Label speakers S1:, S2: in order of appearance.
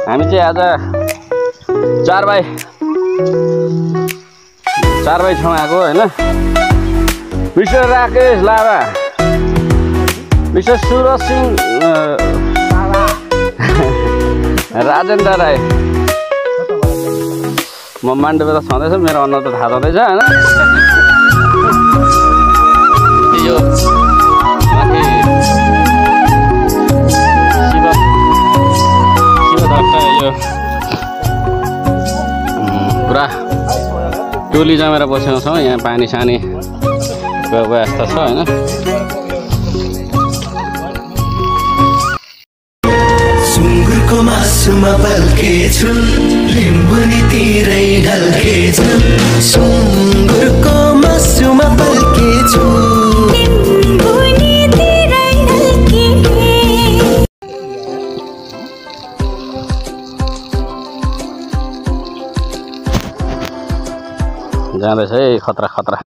S1: हामी चाहिँ आज 4x6 आएको हैन। मिस्टर राकेश लाभा, मिस्टर सुरज सिंह राजेन्द्र राई, म मान्डवे त छँदैछ, मेरो अनुहार त थाहा छँदैछ हैन। यो माथि शिव यो पुरा टोली जमेर बसेको छौँ। यहाँ पानी सानी व्यवस्था छ हैन।
S2: सुँगुरको मासुमा बल्केछु, लिम्बुनी तिरै ढल्केछु। सुँगुरको मासुमा बल्केछु, लिम्बुनी तिरै ढल्के।
S1: जाँदैछ है खतरा खतरा।